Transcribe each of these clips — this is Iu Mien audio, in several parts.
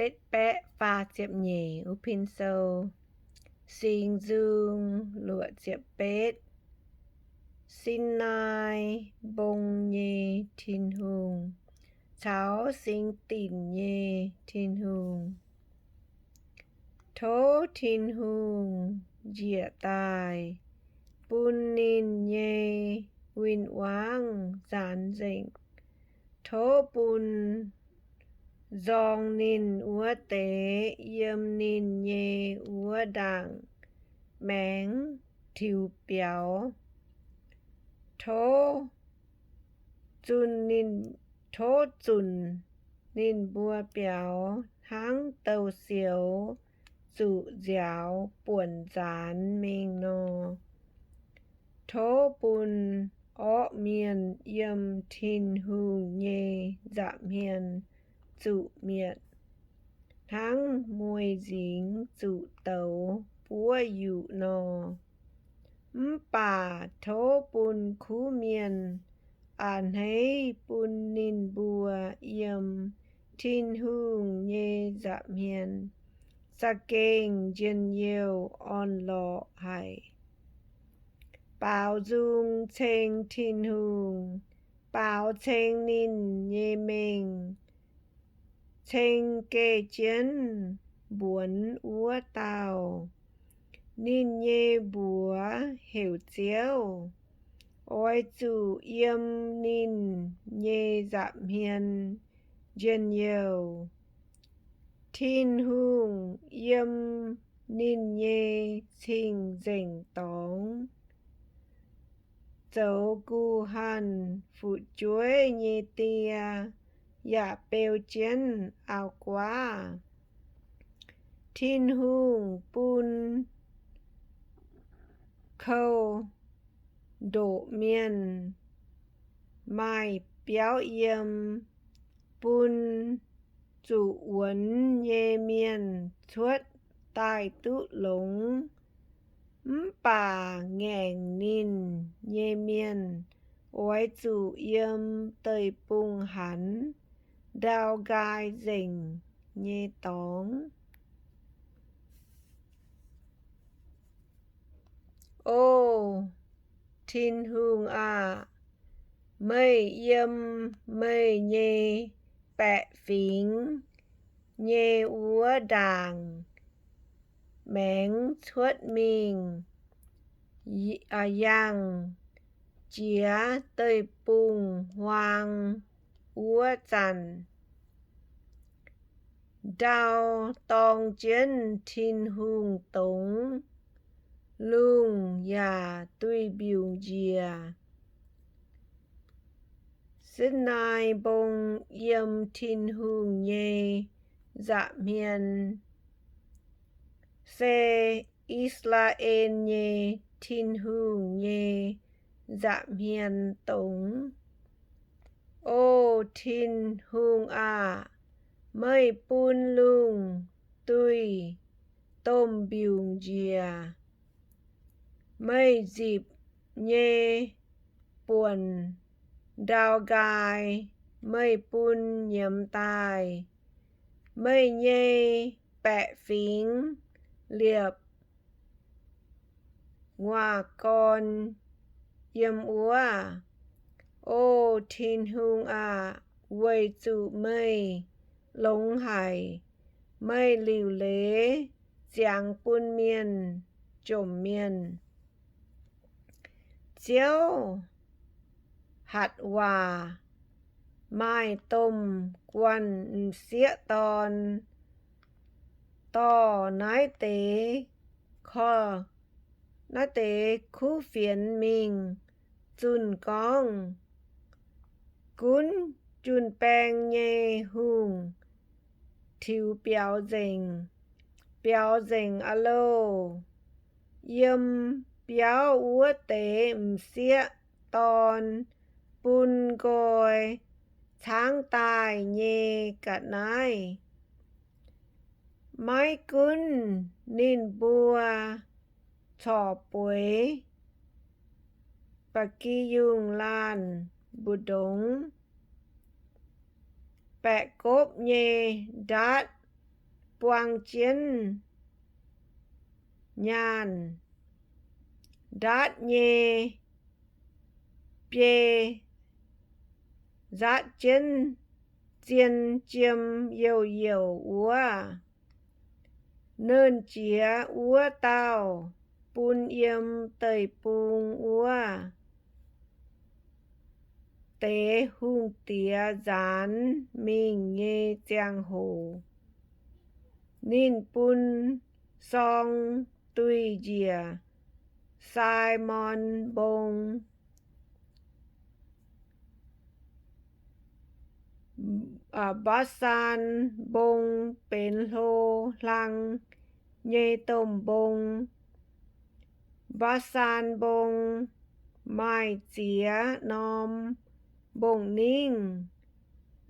betv baeqv faah ziepc nyeic. Uv pin sou, Singx Nzung, luoqc ziepc betv. Sinaai Mbong nyei Tin-Hungh caux Singx Dinc nyei Tin-Hungh. Tov Tin-Hungh njiec daaih bun ninh nyei win-wangv nzaanx nzengc. Tov bun nzorng ninh wuov deix yiem ninh nyei wuov ndaangc maengx tiux biaux. Tov zunc ninh, tov zunc ninh mbuo biaux hnangv douz-sioux zuqc nziaaux buonc nzaanx mingh nor. Tov bun orqv mienh yiem Tin-Hungh nyei nza'hmien zuqc mietc, hnangv mueiz nzingx zuqc douz buov yuqc nor. Mv baac tov bun kuv mienh a'hneiv bun ninh mbuo yiem Tin-Hungh nyei nza'hmien za'gengh njien-youh orn-lorqc haic. Baaux nzung ceng Tin-Hungh, baaux ceng ninh nyei mengh, ceng geh jienv mbuonx wuov dauh. Ninh nyei mbuox heuc Ziouv. Oix zuqc yiem ninh nyei nza'hmien njien-youh. Tin-Hungh yiem ninh nyei cing-nzengc dorngx, zoux guh hanh fu'jueiv nyei die yaac beu jienv auv-guaav. Tin-Hungh bun kou ndoqc mienh maaih biauv yiem, bun zuqc wuonx nyei mienh cuotv daaih duqv longx. Mv baac ngaengc ninh nyei mienh oix zuqc yiem deic-bung-hanx ndau nqaai nzengc nyei dorngx. O Tin-Hungh aah! Meih yiem meih nyei baeqc fingx nyei wuov ndaangc maengx cuotv mingh, yangh jiex deic-bung-huaang wuov zanc, ndau dorng jienv Tin-Hungh dongz, lungh yaac duih mbiungc njiec. Sinaai Mbong yiem Tin-Hungh nyei nza'hmien, se I^saa^laa^en nyei Tin-Hungh nyei nza'hmien dongz. O Tin-Hungh aah! Meih bun lungh duih domh mbiungc njiec. Meih nzipc nyei buonc ndau nqaai meih bun nyiemz daaih. Meih nyei baeqc fingx liepc nguaaz-gorn yiem wuov. O Tin-Hungh aah! Weic zuqc meih longx haic, meih liuc leiz ziangx bun mienh jomc mienh. Ziouv hatc waac maaih domh guanh m'sieqv dorn dorh naaiv deix, naaiv deix kuv fienx mingh zunh gorngv, Gunv jun-baeng nyei hungh tiux biaux nzengc, biaux nzengc aqv loh! Yiem biauv wuov deix m'sieqv dorn bun nqoi caangv daaih nyei ga'naaiv. Maiv gunv ninh mbuo corc bueix ba'gi yungh laanh mbu'ndongx, baeqc gopv nyei ndaatv buang jienv nyaanh, ndatv nyei biei nzatv jienv zien jiem youh youh wuov. Nernh Jiex wuov dauh bun yiem deic-bung wuov deix hungh diex nzaanx mingh nyei ziangh hoc, ninh bun sorng duih njiec Saimon Mbong, Mbaa^saan Mbong, benx hlo hlang nyei domh mbong. Mbaa^saan Mbong maaih ziex norm mbong-ningv.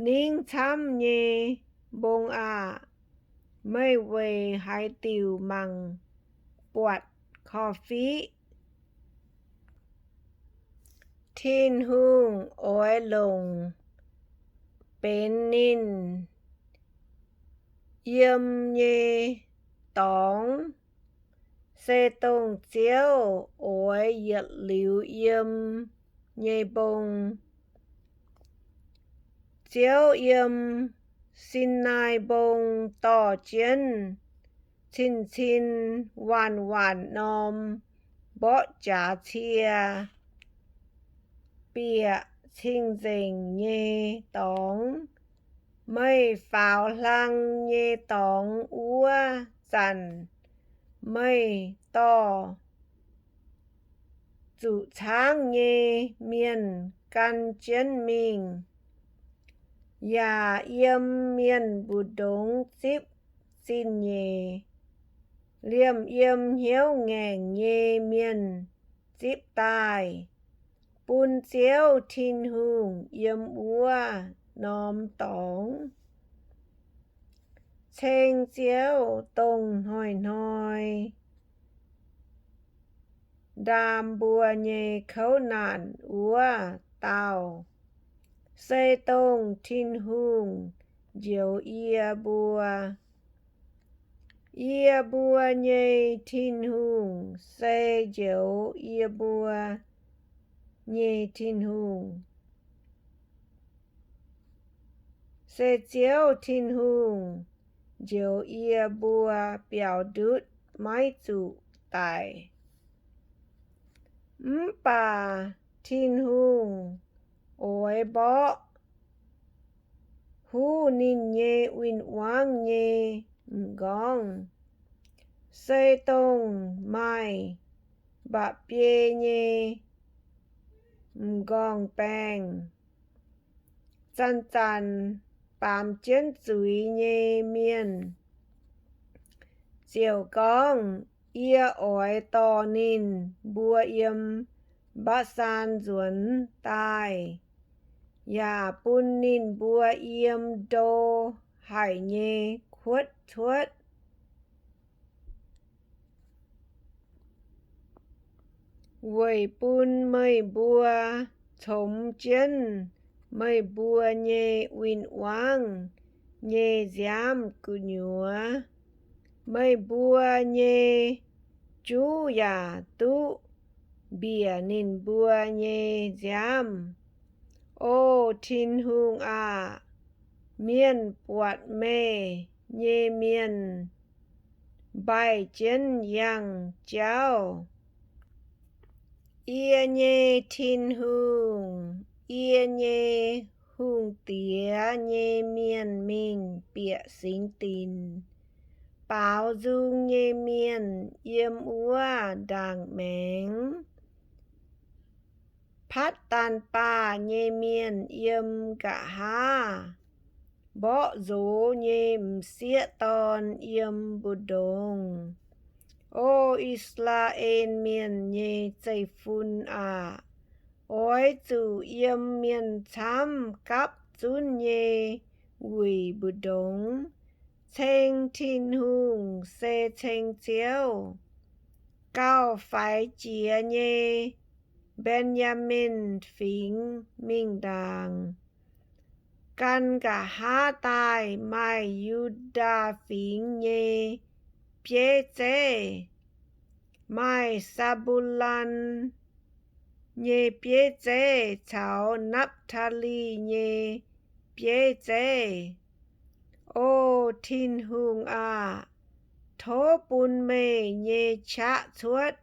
Ningv camv nyei mbong aah! Meih weic haaix diuc mangc buatc korv-fiqv? Tin-Hungh oix longc benx ninh yiem nyei dorngx, se dongh Ziouv oix yietc liuz yiem nyei mbong. Ziouv yiem Sinaai Mbong dorh jienv cin-cin waanc-waanc norm mborqv jaax cie, bieqc cing-nzengc nyei dorngx. Meih faaux hlang nyei dorngx wuov zanc, meih dorh zuqc caangv nyei mienh gan jienv mingh, yaac yiem mienh mbu'ndongx zipv zingh nyeic, liemh yiem hnyouv ngaengc nyei mienh zipv daaih, bun Ziouv Tin-Hungh yiem wuov norm dorngx. Ceng Ziouv, dongh hnoi-hnoi ndaam mbuo nyei kouv naanc wuov dauh, se dongh Tin-Hungh njoux yie mbuo. Yie mbuo nyei Tin-Hungh se njoux yie mbuo nyei Tin-Hungh. Se Ziouv Tin-Hungh njoux yie mbuo biaux ndutv maiv zuqc daic. Mv baac Tin-Hungh oix mborqv huv ninh nyei win-wangv nyei m'nqorngv, se dongh maaih mba'biei nyei m'nqorngv-baengh, zanc-zanc baamz jienv zuiz nyei mienh, ziouc gorngv, Yie oix dorh ninh mbuo yiem Mbaa^saan nzuonx daaih, yaac bun ninh mbuo yiem ndo haic nyei kuotv cuotv, weic bun meih mbuo congx jienv meih mbuo nyei win-wangv nyei nziaamv gu'nyuoz. Meih mbuo nyei juv yaac duqv mbiec ninh mbuo nyei nziaamv. O Tin-Hungh aah! Mienh buatc meih nyei mienh mbaih jienv yangh jauv. Yie nyei Tin-Hungh, yie nyei hungh diex nyei mienh mingh bieqc singx dinc. Baaux nzung nyei mienh yiem wuov ndaangc maengx, patv daanh baah nyei mienh yiem nqa'haav, mborqv nzox nyei m'sieqv dorn yiem mbu'ndongx. O I^saa^laa^en Mienh nyei zeiv-fun aah! Oix zuqc yiem mienh camv gapv zunv nyei wuic mbu'ndongx ceng Tin-Hungh se ceng Ziouv. Gauh faix jiex nyei Mben^yaa^min Fingx mingh ndaangc, Gan nqa'haav daaih maaih Yu^ndaa Fingx nyei bieiv zeiv, maaih Saa^mbu^lan nyei bieiv zeiv caux Napv^taa^li nyei bieiv zeiv. O Tin-Hungh aah! Tov bun meih nyei qaqv cuotv.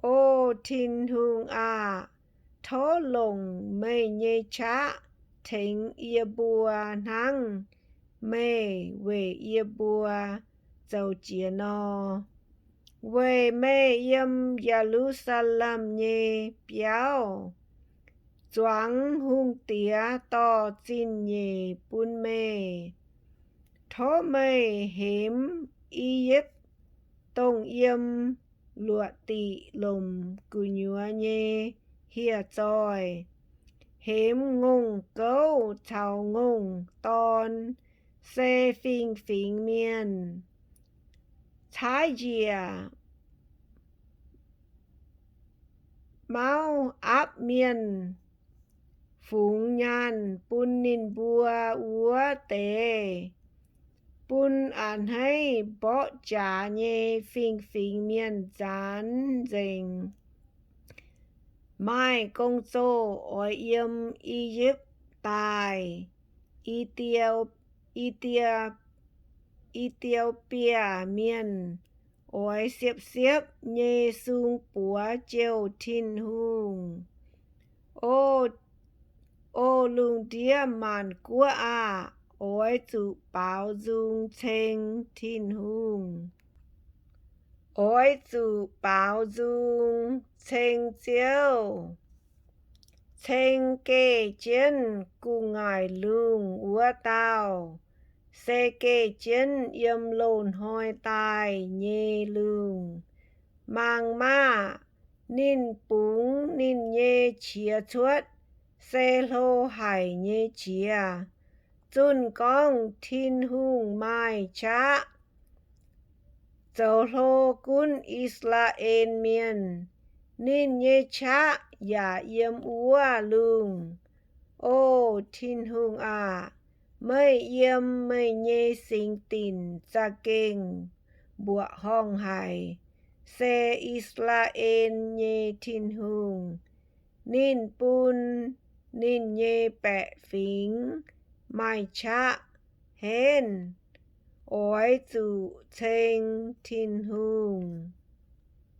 O Tin-Hungh aah! Tov longc meih nyei qaqv tengx yie mbuo hnangv meih weic yie mbuo zoux jiex nor. Weic meih yiem Ye^lu^saa^lem nyei biauv zuangx hungh diex dorh zingh nyeic bun meih. Tov meih hemx I^yipv dongh yiem luoqc diqc lomc gu'nyuoz nyei hieh zoih, hemx ngongh gouv caux ngongh dorn, se fingx-fingx mienh, caaiv njiec mauv aapv mienh fungx nyaanh bun ninh mbuo wuov deix, bun a'hneiv mborqv jaax nyei fingx-fingx mienh nzaanx nzengc. Maaih gong-zoh oix yiem I^yipv daaih. I^ti^o^bie Mienh oix siepv-siepv nyei sung buoz jouh Tin-Hungh. O lungh ndiev maanc guoqv aah! Oix zuqc baaux nzung ceng Tin-Hungh. Oix zuqc baaux nzung ceng Ziouv, ceng geh jienv gu'nguaaic lungh wuov dauh, se geh jienv yiem loz-hnoi daaih nyei lungh. Mangc maah! Ninh bungx ninh nyei qiex cuotv, se hlo haic nyei qiex, zunh gorngv Tin-Hungh maaih qaqv. Zoux hlo gunv I^saa^laa^en Mienh, ninh nyei qaqv yaac yiem wuov lungh. O Tin-Hungh aah! Meih yiem meih nyei singx dinc za'gengh mbuoqc horngh haic, se I^saa^laa^en nyei Tin-Hungh. Ninh bun ninh nyei baeqc fingx maaih qaqv henv. Oix zuqc ceng Tin-Hungh.